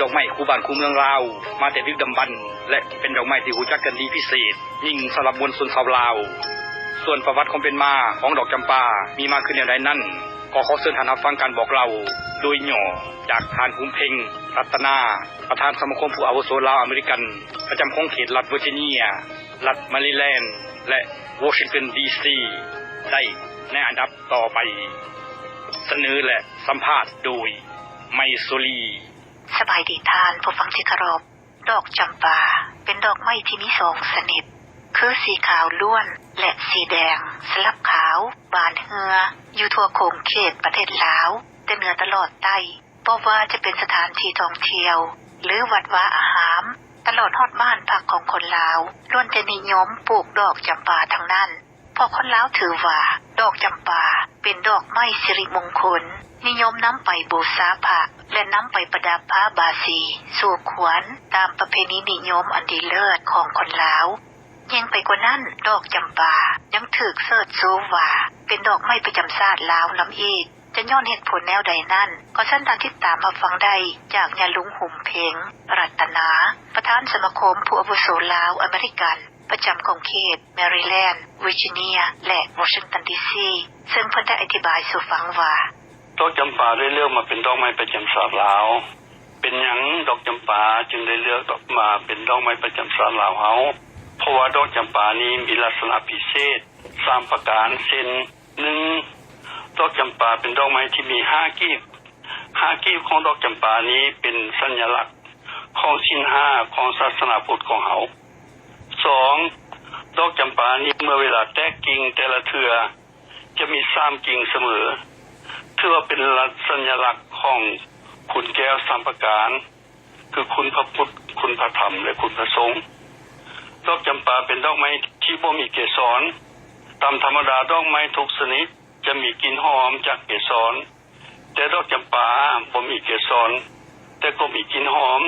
ດອກໄມ້ຄູ່ບ້ານຄູ່ເມືອງລາວມາແຕ່ດຶກດຳບັນ ແລະ ເປັນດອກໄມ້ທີ່ຮູ້ຈັກກັນດີພິເສດ ຍິ່ງສຳລັບມວນຊົນຊາວລາວ. ສ່ວນປະຫວັດຄວາມເປັນມາຂອງດອກຈຳປາມີມາຄືແນວໃດນັ້ນ, ກໍຂໍເຊີນທ່ານຮັບຟັງການບອກເລົ່າໂດຍຫຍໍ້ຈາກທ່ານ ຫຸມເພັງ ລັດຕະນາ ປະທານສະມາຄົມຜູ້ອາວຸໂສລາວອາເມລິກັນ ປະຈຳຂົງເຂດລັດເວີຈິເນຍ, ລັດແມຣີແລນ ແລະ ວໍຊິງຕັນ ດີຊີ ໄດ້ໃນອັນດັບຕໍ່ໄປ. ສະເໜີ ແລະ ສຳພາດໂດຍ ໄມໂຊລີ. ສະບາຍດີທ່ານຜູ້ຟັງທີ່ເຄົາລົບ. ດອກຈຳປາເປັນດອກໄມ້ທີ່ມີສອງຊະນິດ ຄືສີຂາວລ້ວນ ແລະ ສີແດງສະຫຼັບຂາວ ບານເຮືອຢູ່ທົ່ວຂົງເຂດປະເທດລາວ ແຕ່ເໜືອຕະຫຼອດໃຕ້. ບໍ່ວ່າຈະເປັນສະຖານທີ່ທ່ອງທ່ຽວ ຫຼື ວັດວາອາຮາມ ຕະຫຼອດຮອດບ້ານພັກຂອງຄົນລາວ ລ້ວນແຕ່ນິຍົມປູກດອກຈຳປາທັງນັ້ນ. ເພາະຄົນລາວຖືວ່າດອກຈຳປາເປັນດອກໄມ້ສິລິມົງຄົນ, ນິຍົມນຳໄປບູຊາພະ ແລະ ນຳໄປປະດັບຜ້າບາສີສູ່ຂວັນ ຕາມປະເພນີນິຍົມອັນດີເລີດຂອງຄົນລາວ. ຍິ່ງໄປກວ່ານັ້ນ, ດອກຈຳປາຍັງຖືກເຊີດຊູວ່າເປັນດອກໄມ້ປະຈຳຊາດລາວນຳອີກ. ຈະຍ້ອນເຫດຜົນແນວໃດນັ້ນ, ກໍເຊີນທ່ານຕິດຕາມຮັບຟັງໄດ້ຈາກຍາລຸງ ຫຸມເພັງ ລັດຕະນາ ປະທານສະມາຄົມຜູ້ອາວຸໂສລາວອາເມລິກັນ ປະຈຳຂົງເຂດແມຣີແລນ, ເວີຈິເນຍ ແລະ ວໍຊິງຕັນ ດີຊີ ເຊິ່ງເພິ່ນໄດ້ອະທິບາຍສູ່ຟັງວ່າ: ດອກຈຳປາໄດ້ເລືອກມາເປັນດອກໄມ້ປະຈຳຊາດລາວ. ເປັນຫຍັງດອກຈຳປາຈຶ່ງໄດ້ເລືອກມາເປັນດອກໄມ້ປະຈຳຊາດລາວເຮົາ? ເພາະວ່າດອກຈຳປານີ້ມີລັກສະນະພິເສດສາມປະການ ເຊັ່ນ: ໜຶ່ງ, ດອກຈຳປາເປັນດອກໄມ້ທີ່ມີຫ້າກີບ. ຫ້າກີບຂອງດອກຈຳປານີ້ເປັນສັນຍະລັກຂອງສິນຫ້າຂອງສາສະໜາພຸດຂອງເຮົາ. ສອງ, ດອກຈຳປານີ້ເມື່ອເວລາແຕກກິ່ງແຕ່ລະເທື່ອ ຈະມີສາມກິ່ງສະເໝີ, ຖືວ່າເປັນລັກ ສັນຍະລັກຂອງຄຸນແກ້ວສາມປະການ ຄືຄຸນພະພຸດ, ຄຸນພະທຳ ແລະ ຄຸນພະສົງ. ດອກຈຳປາເປັນດອກໄມ້ທີ່ບໍ່ມີເກສອນ. ຕາມທຳມະດາດອກໄມ້ທຸກຊະນິດຈະມີກິ່ນຫອມຈາກເກສອນ, ແຕ່ດອກຈຳປາບໍ່ມີເກສອນ ແຕ່ກໍມີກິ່ນຫອມ.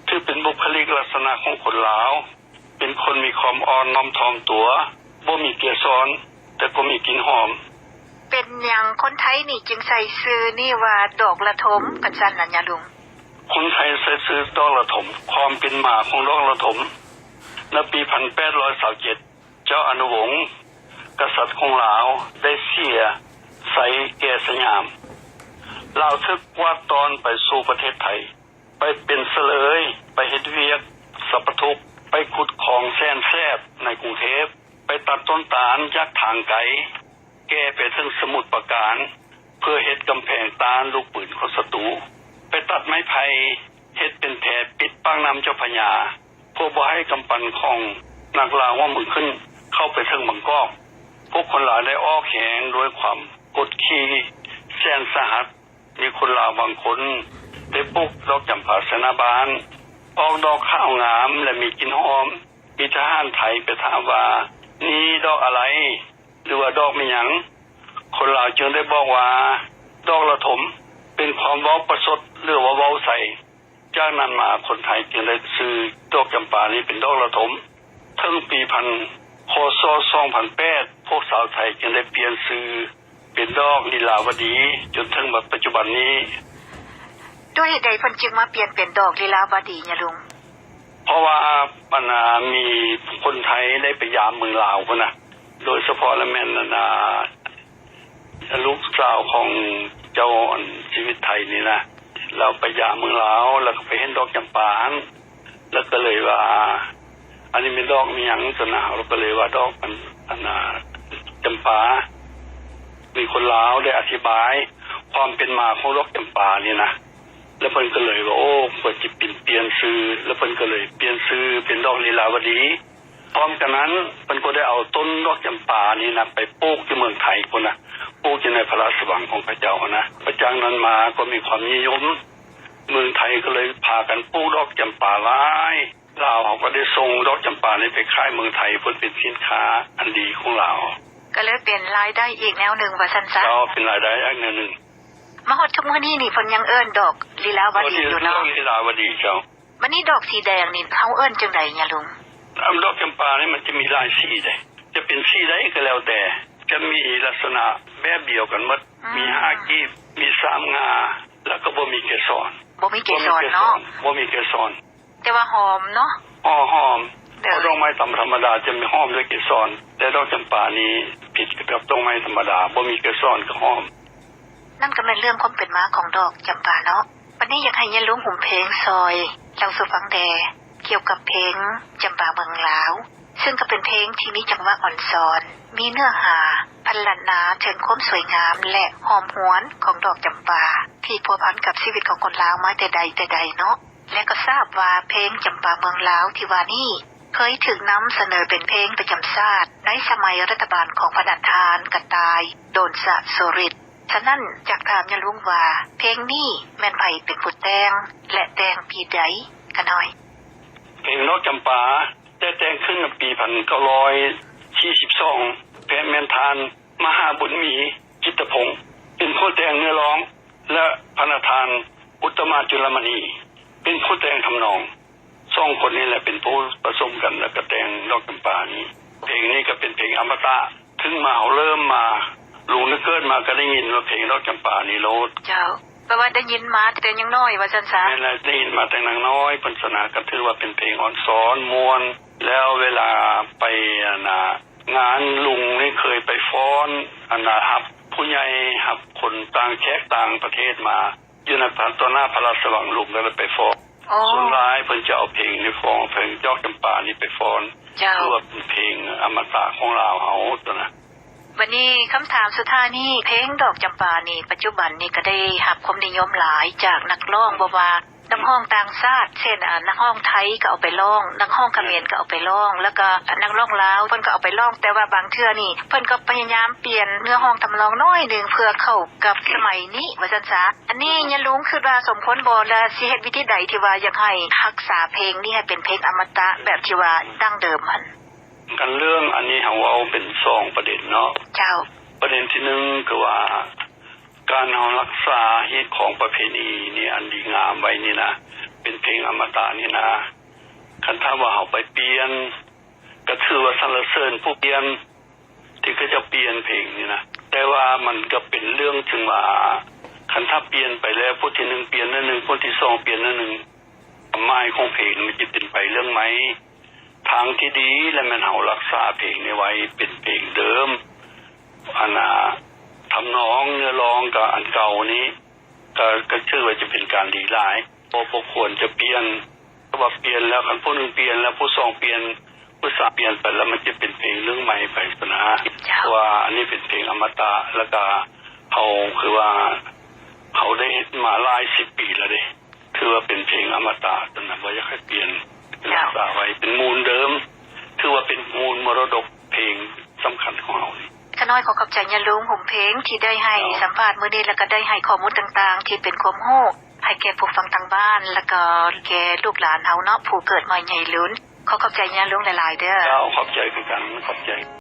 ຖືເປັນບຸກຄະລິກລັກສະນະຂອງຄົນລາວ, ເປັນຄົນມີຄວາມອ່ອນນ້ອມຖ່ອມຕົວ, ບໍ່ມີເກສອນ ແຕ່ກໍມີກິ່ນຫອມ. ເປັນຫຍັງຄົນໄທນີ້ຈຶ່ງໃສ່ຊື່ນີ້ວ່າດອກລະທົມ ກັນຊັ້ນນະຍາລຸງ? ຄົນໄທໃສ່ຊື່ດອກລະທົມ. ຄວາມເປັນມາຂອງດອກລະທົມ, ໃນປີພັນແປດຮ້ອຍຊາວເຈັດ ເຈົ້າອະນຸວົງ ກະສັດຂອງລາວໄດ້ເສຍໄຊແກ່ສະຫຍາມ. ລາວຖືກກວາດຕ້ອນໄປສູ່ປະເທດໄທ, ໄປເປັນສະເຫຼີຍ, ໄປເຮັດວຽກສັບປະທຸກ, ໄປຂຸດຄອງແສນແສບໃນກຸງເທບ, ໄປຕັດຕົ້ນຕານຈາກທາງໄກ ແກ່ໄປເຖິງສະໝຸດປາການ ເພື່ອເຮັດກຳແພງຕ້ານລູກປືນຂອງສັດຕູ, ໄປຕັດໄມ້ໄຜ່ເຮັດເປັນແພປິດປາກນ້ຳເຈົ້າພະຍາ ເພື່ອບໍ່ໃຫ້ກຳປັ່ນຂອງນັກລ່າຫົວເມືອງຂຶ້ນເຂົ້າໄປເຖິງບາງກອກ. ພວກຄົນລາວໄດ້ອອກແຮງດ້ວຍຄວາມກົດຂີ່ແສນສາຫັດ. ມີຄົນລາວບາງຄົນໄດ້ປູກດອກຈຳປາໃສ່ໜ້າບ້ານ, ອອກດອກຂາວງາມ ແລະ ມີກິ່ນຫອມ. ມີທະຫານໄທໄປຖາມວ່າ ນີ້ດອກອະໄລ? ຫຼືວ່າດອກແມ່ນຫຍັງ? ຄົນລາວຈຶ່ງໄດ້ບອກວ່າ ດອກລະທົມ, ເປັນຄວາມເວົ້າປະຊົດ ຫຼືວ່າເວົ້າໃສ່. ຈາກນັ້ນມາຄົນໄທຈຶ່ງໄດ້ຊື່ດອກຈຳປານີ້ເປັນດອກລະທົມ. ເຖິງປີພັນ ຄ.ສ. ສອງພັນແປດ ພວກຊາວໄທຈຶ່ງໄດ້ປ່ຽນຊື່ເປັນດອກລີລາວະດີ ຈົນເຖິງບັດປັດຈຸບັນນີ້. ດ້ວຍເຫດໃດເພິ່ນຈຶ່ງມາປ່ຽນເປັນດອກລີລາວະດີຍາລຸງ? ເພາະວ່າ ອັນນ່າ ມີຄົນໄທໄດ້ໄປຢາມເມືອງລາວພຸ້ນນະ, ໂດຍສະເພາະລະແມ່ນ ອັນນ່າ ລູກສາວຂອງເຈົ້າ ອັນ ຊີວິດໄທນີ້ນະ, ລາວໄປຢາມເມືອງລາວ ແລ້ວກໍໄປເຫັນດອກຈຳປາຫັ້ນ, ແລ້ວກໍເລີຍວ່າ ອັນນີ້ແມ່ນດອກອີ່ຫຍັງຊັ້ນນະ, ລາວກໍເລີຍວ່າດອກ ອັນ ອັນນ່າ ຈຳປາ. ມີຄົນລາວໄດ້ອະທິບາຍຄວາມເປັນມາຂອງດອກຈຳປານີ້ນະ, ແລ້ວເພິ່ນກໍເລີຍວ່າ ໂອ້ ເພິ່ນຊິປ່ຽນ ປ່ຽນຊື່, ແລ້ວເພິ່ນກໍເລີຍປ່ຽນຊື່ເປັນດອກລີລາວະດີ. ພ້ອມກັນນັ້ນ ເພິ່ນກໍໄດ້ເອົາຕົ້ນດອກຈຳປານີ້ນະ ໄປປູກຢູ່ເມືອງໄທພຸ້ນນະ, ປູກຢູ່ໃນພະລາຊະວັງຂອງເຂົາເຈົ້າຫັ້ນນະ. ຫຼັງຈາກນັ້ນມາກໍມີຄວາມນິຍົມ, ເມືອງໄທກໍເລີຍພາກັນປູກດອກຈຳປາຫຼາຍ. ລາວເຮົາກໍໄດ້ສົ່ງດອກຈຳປານີ້ໄປຂາຍເມືອງໄທ ເພື່ອເປັນສິນຄ້າອັນດີຂອງລາວ. ກໍເລີຍເປັນລາຍໄດ້ອີກແນວໜຶ່ງວ່າຊັ້ນຊະ. ເຈົ້າ, ເປັນລາຍໄດ້ອີກແນວໜຶ່ງ. ມາຮອດທຸກມື້ນີ້ນີ້ ເພິ່ນຍັງເອີ້ນດອກລີລາວະດີຢູ່ເນາະ? ດອກລີລາວະດີ, ເຈົ້າ. ບັດນີ້ດອກສີແດງນີ້ ເຮົາເອີ້ນຈັ່ງໃດຍາລຸງ? ດອກຈຳປານີ້ມັນຈະມີຫຼາຍສີເດ້, ຈະເປັນສີໃດກໍແລ້ວແຕ່ ຈະມີລັກສະນະແບບດຽວກັນໝົດ, ອືມ ມີຫ້າກີບ, ມີສາມງ່າ, ແລ້ວກໍບໍ່ມີເກສອນ. ບໍ່ມີເກສອນເນາະ ບໍ່ມີເກສອນ ແຕ່ວ່າຫອມເນາະ ຫອມ ດອກໄມ້ທຳມະດາຈະມີຫອມດ້ວຍເກສອນ ແຕ່ດອກຈຳປານີ້ຜິດກັບດອກໄມ້ທຳມະດາ ບໍ່ມີເກສອນກໍຫອມ. ນັ້ນກໍແມ່ນເລື່ອງຄວາມເປັນມາຂອງດອກຈຳປາເນາະ. ບັດນີ້ຢາກໃຫ້ຍາລຸງຫຸມເພັງຊ່ອຍເລົ່າສູ່ຟັງແດ່ ກ່ຽວກັບເພັງຈຳປາເມືອງລາວ ຊຶ່ງກໍເປັນເພັງທີ່ມີຈັງຫວະອ່ອນຊອນ ມີເນື້ອຫາພັນລະນາເຖິງຄວາມສວຍງາມ ແລະ ຫອມຫວນຂອງດອກຈຳປາ ທີ່ພົວພັນກັບຊີວິດຂອງຄົນລາວມາແຕ່ໃດແຕ່ໃດເນາະ. ແລະກໍຊາບວ່າເພັງຈຳປາເມືອງລາວທີ່ວ່ານີ້ ເຄີຍຖືກນຳສະເໜີເປັນເພັງປະຈຳຊາດ ໃນສະໄໝລັດຖະບານຂອງພະນະທ່ານກະຕ່າຍ ໂດນສະ ໂສລິດ. ສະນັ້ນ ຢາກຖາມຍາລຸງວ່າ ເພັງນີ້ແມ່ນໃຜເປັນຜູ້ແຕ່ງ ແລະ ແຕ່ງປີໃດ? ຂະນ້ອຍ ເພັງດອກຈຳປາ ແຕ່ແຕ່ງຂຶ້ນໃນປີພັນເກົ້າຮ້ອຍສີ່ສິບສອງ ແພະແມ່ນທ່ານ ມະຫາບຸນມີ ຈິດຕະພົງ ເປັນຜູ້ແຕ່ງເນື້ອຮ້ອງ ແລະ ພະນະທ່ານ ອຸດຕະມາ ຈຸລະມະນີ ເປັນຜູ້ແຕ່ງທຳນອງ. ສອງຄົນນີ້ແຫຼະເປັນຜູ້ປະສົມກັນ ແລ້ວກໍແຕ່ງດອກຈຳປານີ້. ເພງນີ້ກໍເປັນເພງອະມະຕະ ເຖິງມາເຮົາເລີ່ມມາ ລຸງນີ້ເກີດມາກໍໄດ້ຍິນວ່າເພງດອກຈຳປານີ້ໂລດ. ເຈົ້າ ແປວ່າໄດ້ຍິນມາແຕ່ຍັງນ້ອຍວ່າຊັ້ນຊະ. ແມ່ນແຫຼະ ໄດ້ຍິນມາແຕ່ຍັງນ້ອຍ ເພິ່ນຊະນະ ກໍຖືວ່າເປັນເພງອອນຊອນມ່ວນ. ແລ້ວເວລາໄປ ອັນນ່າ ງານ ລຸງນີ້ເຄີຍໄປຟ້ອນ ອັນນ່າ ຮັບຜູ້ໃຫຍ່ ຮັບຄົນຕ່າງແຂກຕ່າງປະເທດມາ ຢູ່ໃນ ຕໍ່ໜ້າພະລາຊະວັງ ລຸງກໍໄດ້ໄປຟ້ອນ. ສ່ວນຫຼາຍເພິ່ນຈະເອົາເພງນີ້ຟ້ອນ ເພງດອກຈຳປານີ້ໄປຟ້ອນ. ເຈົ້າ ຄືວ່າເປັນເພງອະມະຕະຂອງລາວເຮົາຕົວນະ. ບັດນີ້ຄຳຖາມສຸດທ້າຍນີ້ ເພງດອກຈຳປານີ້ ປັດຈຸບັນນີ້ກໍໄດ້ຮັບຄວາມນິຍົມຫຼາຍຈາກນັກຮ້ອງ ບໍ່ວ່ານັກຮ້ອງຕ່າງຊາດ ເຊັ່ນ ອາ ນັກຮ້ອງໄທກໍເອົາໄປຮ້ອງ ນັກຮ້ອງຂະເໝນກໍເອົາໄປຮ້ອງ ແລ້ວກໍ ອາ ນັກຮ້ອງລາວເພິ່ນກໍເອົາໄປຮ້ອງ ແຕ່ວ່າບາງເທື່ອນີ້ເພິ່ນກໍພະຍາຍາມປ່ຽນເນື້ອຮ້ອງທຳນອງໜ້ອຍໜຶ່ງ ເພື່ອເຂົ້າກັບສະໄໝນີ້ວ່າຊັ້ນຊະ. ອັນນີ້ຍາລຸງຄິດວ່າສົມຄວນບໍ່ ແລະ ຊິເຮັດວິທີໃດທີ່ວ່າຢາກໃຫ້ຮັກສາເພງນີ້ໃຫ້ເປັນເພງອະມະຕະແບບທີ່ວ່າດັ້ງເດີມຫັ້ນ? ກັນເລື່ອງອັນນີ້ເຮົາເວົ້າເປັນສອງປະເດັນເນາະ. ເຈົ້າ ປະເດັນທີໜຶ່ງຄືວ່າ ການເຮົາຮັກສາຮີດຄອງປະເພນີນີ້ອັນດີງາມໄວ້ນີ້ນະ ເປັນເພງອະມະຕະນີ້ນະ ຄັນຖ້າວ່າເຮົາໄປປ່ຽນ ກໍຖືວ່າສັນລະເສີນຜູ້ປ່ຽນ ທີ່ເຂົາເຈົ້າປ່ຽນເພງນີ້ນະ. ແຕ່ວ່າມັນກໍເປັນເລື່ອງເຖິງວ່າ ຄັນຖ້າປ່ຽນໄປແລ້ວ ຜູ້ທີໜຶ່ງປ່ຽນໜ້ອຍໜຶ່ງ ຜູ້ທີສອງປ່ຽນໜ້ອຍໜຶ່ງ ຄວາມໝາຍຂອງເພງມັນຈະເປັນໄປເລື່ອງໃໝ່. ທາງທີ່ດີແລ້ວແມ່ນເຮົາຮັກສາເພງນີ້ໄວ້ເປັນເພງເດີມ ອັນນ່າ ທຳນອງເນື້ອຮ້ອງກໍອັນເກົ່ານີ້ ກໍ ກໍຖືວ່າຈະເປັນການດີຫຼາຍ ບໍ່ ບໍ່ຄວນຈະປ່ຽນ. ຖ້າວ່າປ່ຽນແລ້ວ ຄັນຜູ້ໜຶ່ງປ່ຽນແລ້ວ ຜູ້ສອງປ່ຽນ ຜູ້ສາມປ່ຽນໄປແລ້ວ ມັນຈະເປັນເພງເລື່ອງໃໝ່ໄປຊັ້ນນະ. ເຈົ້າ ເພາະວ່າອັນນີ້ເປັນເພງອະມະຕະ ແລ້ວກໍເຮົາ ຄືວ່າເຮົາໄດ້ເຮັດມາຫຼາຍສິບປີແລ້ວເດ້. ຖືວ່າເປັນເພງອະມະຕະ ສະນັ້ນບໍ່ຢາກໃຫ້ປ່ຽນ ເຈົ້າ ຮັກສາໄວ້ເປັນມູນເດີມ ຖືວ່າເປັນມູນມໍລະດົກເພງສຳຄັນຂອງເຮົານີ້. ຂ້ານ້ອຍຂໍຂອບໃຈຍາລຸງ ຫຸມເພັງ ທີ່ໄດ້ໃຫ້ ເຈົ້າ ສຳພາດມື້ນີ້ ແລ້ວກໍໄດ້ໃຫ້ຂໍ້ມູນຕ່າງໆ ທີ່ເປັນຄວາມຮູ້ໃຫ້ແກ່ຜູ້ຟັງທາງບ້ານ ແລ້ວກໍແກ່ລູກຫຼານເຮົາເນາະ ຜູ້ເກີດໃໝ່ໃຫຍ່ລຸນ. ຂໍຂອບໃຈຍາລຸງຫຼາຍໆເດີ. ເຈົ້າ ຂອບໃຈຄືກັນ ຂອບໃຈ.